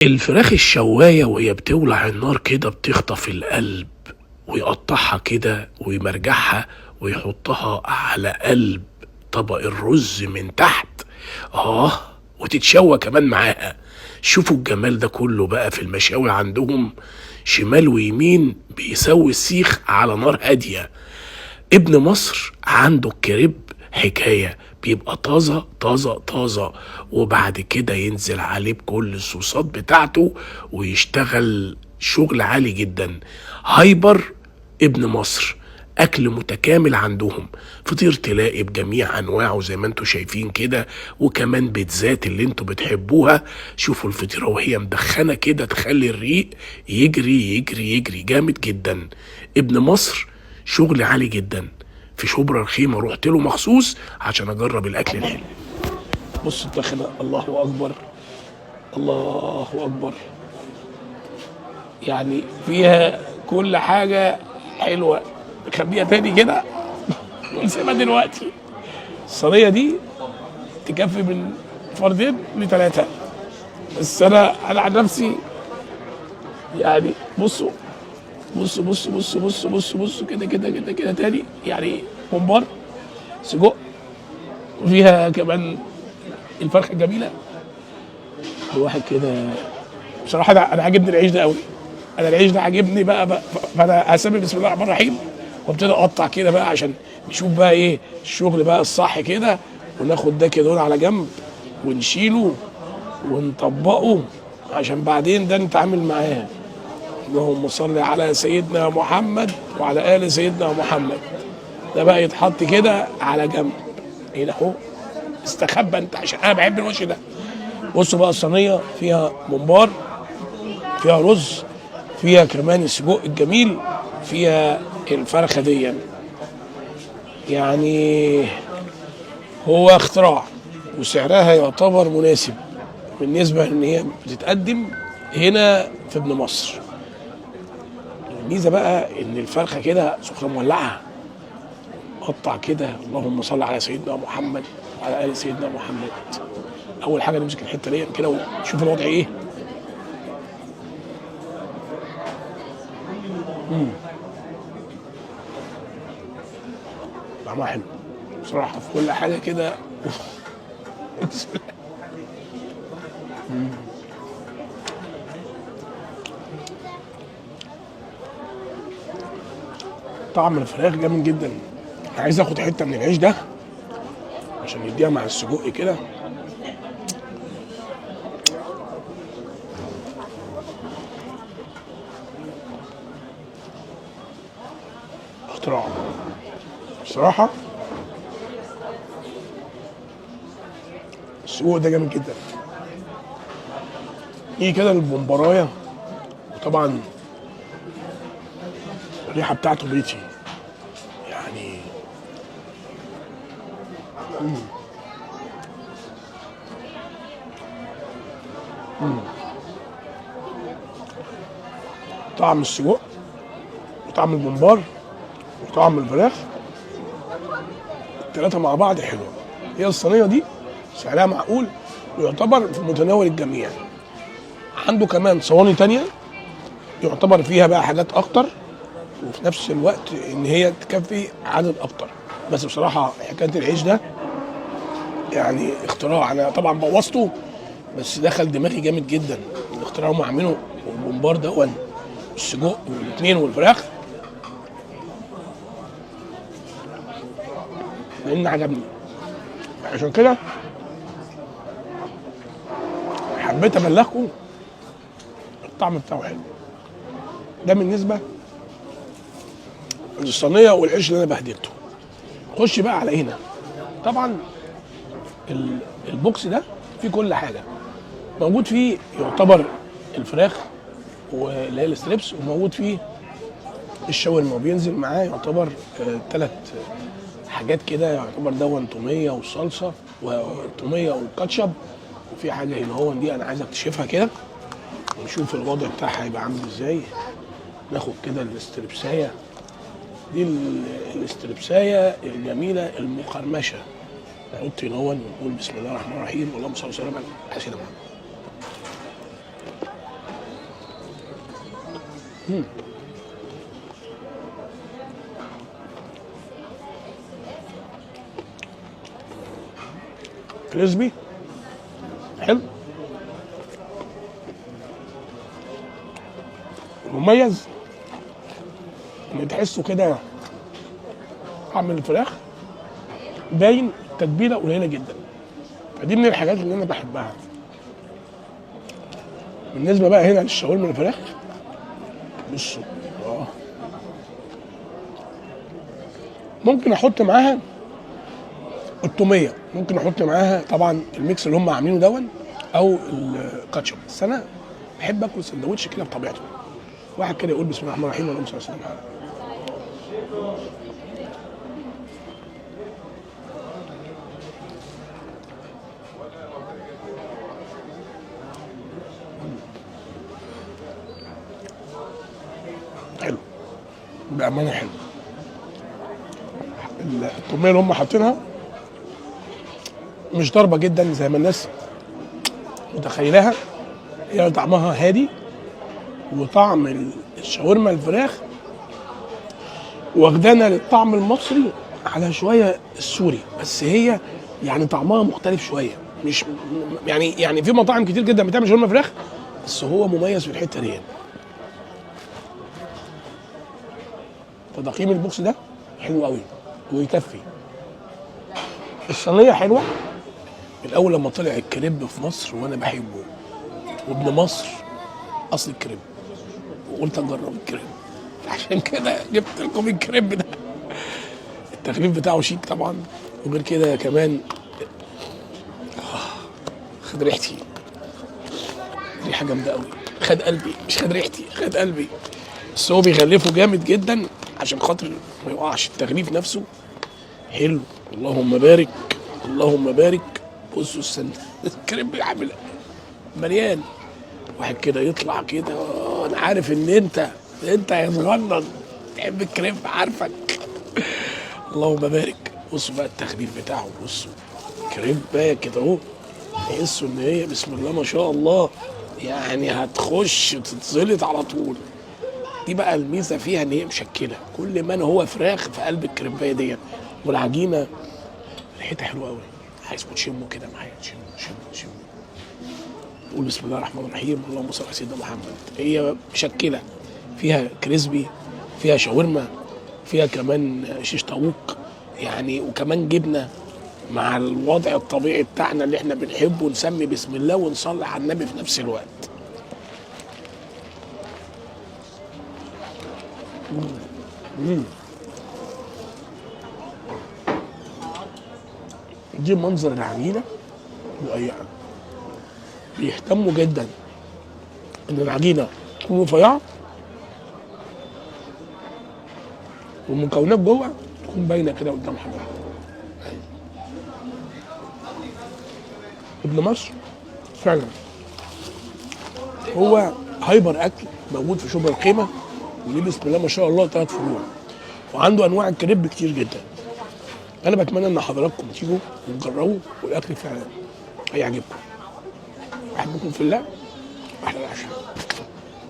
الفراخ الشواية وهي بتولع النار كده بتخطف القلب، ويقطعها كده ويمرجحها ويحطها على قلب طبق الرز من تحت، وتتشوى كمان معاها. شوفوا الجمال ده كله بقى في المشاوي عندهم، شمال ويمين بيسوي السيخ على نار هادية. ابن مصر عنده الكريب حكاية، بيبقى طازة طازة طازة، وبعد كده ينزل عليه بكل الصوصات بتاعته ويشتغل شغل عالي جدا. هايبر ابن مصر أكل متكامل عندهم، فطير تلاقي بجميع أنواعه زي ما انتوا شايفين كده، وكمان بيتزات اللي انتوا بتحبوها. شوفوا الفطيرة وهي مدخنة كده تخلي الريق يجري يجري يجري، جامد جدا. ابن مصر شغل عالي جدا. في شبرا الخيمة رحت له مخصوص عشان أجرب الأكل الحلو. بص الدخنة، الله أكبر الله أكبر، يعني فيها كل حاجة حلوة. خبيها تاني كده ونسيبها دلوقتي. الصينية دي تكفي من فردين لثلاثة، بس أنا عن نفسي يعني بصوا بصوا بصوا بصوا بصوا بصوا بصوا كده كده كده كده تاني، يعني ممبار سجق، وفيها كمان الفرخة الجميلة. الواحد كده بصراحة أنا عاجبني العيش ده قوي، أنا العيش ده عاجبني بقى، فأنا هسمي بسم الله الرحمن الرحيم وابتدي أقطع كده بقى عشان نشوف بقى إيه الشغل بقى الصح كده، وناخد ده كده على جنب ونشيله ونطبقه عشان بعدين ده نتعامل معاه. اللهم صل على سيدنا محمد وعلى آل سيدنا محمد. ده بقى يتحط كده على جنب هنا اهو، استخبى انت عشان انا بحب الوش ده. بصوا بقى الصينية فيها ممبار، فيها رز، فيها كمان السجق الجميل، فيها الفرخه دي. يعني هو اختراع وسعرها يعتبر مناسب بالنسبة ان هي بتتقدم هنا في ابن مصر. الميزة بقى ان الفرخه كده سخنة مولعه، قطع كده. اللهم صل على سيدنا محمد وعلى ال سيدنا محمد. اول حاجة نمسك الحتة دي كده ونشوف الوضع ايه. طعمها حلو بصراحة في كل حاجة كده. بسم الله. طعم الفراخ جامد جدا. عايز اخد حتة من العيش ده عشان يديها مع السجق كده. اختراع بصراحة، السجق ده جامد جدا. يجي كده البمبرايه، وطبعا الريحة بتاعته بيتي يعني. طعم السجق وطعم الممبار وطعم الفراخ الثلاثة مع بعض حلوة. هي الصينية دي سعرها معقول ويعتبر في متناول الجميع. عنده كمان صواني تانية يعتبر فيها بقى حاجات اكتر، وفي نفس الوقت ان هي تكفي عدد اكتر. بس بصراحة حكاية العيش ده يعني اختراع، انا طبعا بوظته بس دخل دماغي جامد جدا الاختراع هم عاملينه. والبومبار ده والسجق والاثنين والفراخ، لان عجبني، عشان كده حبيت ابلغكم الطعم بتاعه حلو. ده بالنسبة للصينيه والعيش اللي انا بهدلته. خش بقى على هنا. طبعا البوكس ده فيه كل حاجة موجود فيه، يعتبر الفراخ واللي هي ال strips، وموجود فيه الشاورما، وبينزل معاه يعتبر 3 حاجات كده، يعتبر دون توميه وصلصه وتوميه وكاتشب، وفي حاجة هنا هو دي انا عايز اكتشفها كده ونشوف الوضع بتاعها هيبقى عامل ازاي. ناخد كده الاستربسايه دي، الاستربسايه الجميلة المقرمشه. نحط هنا ونقول بسم الله الرحمن الرحيم، اللهم صل وسلم على سيدنا محمد. crispy حلو مميز، ان تحسه كده طعم الفراخ باين، تتبيله قليله جدا، فدي من الحاجات اللي انا بحبها. بالنسبة بقى هنا للشاورما الفراخ، بصوا ممكن احط معاها التوميه، ممكن احط معاها طبعا ال mix اللي هم عاملينه دون او الكاتشب، بس انا بحب اكل سندوتش كده بطبيعته. واحد كده يقول بسم الله الرحمن الرحيم اللهم صل على سيدنا محمد. حلو بأمانة، حلو. التومية اللي هم حاطينها مش ضاربة جدا زي ما الناس متخيلها، هي طعمها هادي، وطعم الشاورما الفراخ واخدانا للطعم المصري على شوية السوري، بس هي يعني طعمها مختلف شوية، مش يعني في مطاعم كتير جدا بتعمل شاورما فراخ، بس هو مميز في الحتة دي. فتقييم ال box ده حلو قوي ويكفي. الصينية حلوة. الاول لما طلع الكريب في مصر وانا بحبه، وابن مصر اصل الكريب، وقلت اجرب الكريب، عشان كده جبت لكم الكريب ده. التغليف بتاعه شيك طبعا، وغير كده كمان خد ريحتي، ريحه جامدة قوي، خد قلبي، مش خد ريحتي، خد قلبي. بس هو بيغلفه جامد جدا عشان خاطر ما يقعش. التغليف نفسه حلو، اللهم بارك اللهم بارك. بصوا الكريب عامل مليان، واحد كده يطلع كده، انا عارف ان انت يا صغنن تحب الكريب، عارفك. اللهم بارك. بصوا بقى التغليف بتاعه، بصوا كريب كده اهو، تحسوا ان هي بسم الله ما شاء الله يعني هتخش تتزلط على طول. دي بقى الميزة فيها ان هي مشكلة، كل ما هو فراخ في قلب الكريبايه ديت، والعجينه ريحتها حلوة قوي. عايزكم تشموا كده معايا، تشموا شموا شموا، قول بسم الله الرحمن الرحيم اللهم صل على سيدنا محمد. هي مشكلة، فيها كريسبي، فيها شاورما، فيها كمان شيش طاووق يعني، وكمان جبنه، مع الوضع الطبيعي بتاعنا اللي احنا بنحبه، نسمي بسم الله ونصلي على النبي في نفس الوقت. دي منظر العجينة رقيقه، بيهتموا جدا ان العجينة تكون رفيعة والمكونات جوه تكون باينة كده قدام حضرتك. ابن مصر فعلا هو هايبر اكل، موجود في شبرا الخيمة، وليه بسم الله ما شاء الله 3 فروع، وعنده انواع الكريب كتير جدا. انا بتمنى ان حضراتكم تيجوا وتجربوا، والاكل فعلا هيعجبكم. احبكم في الله، احلى العشاء.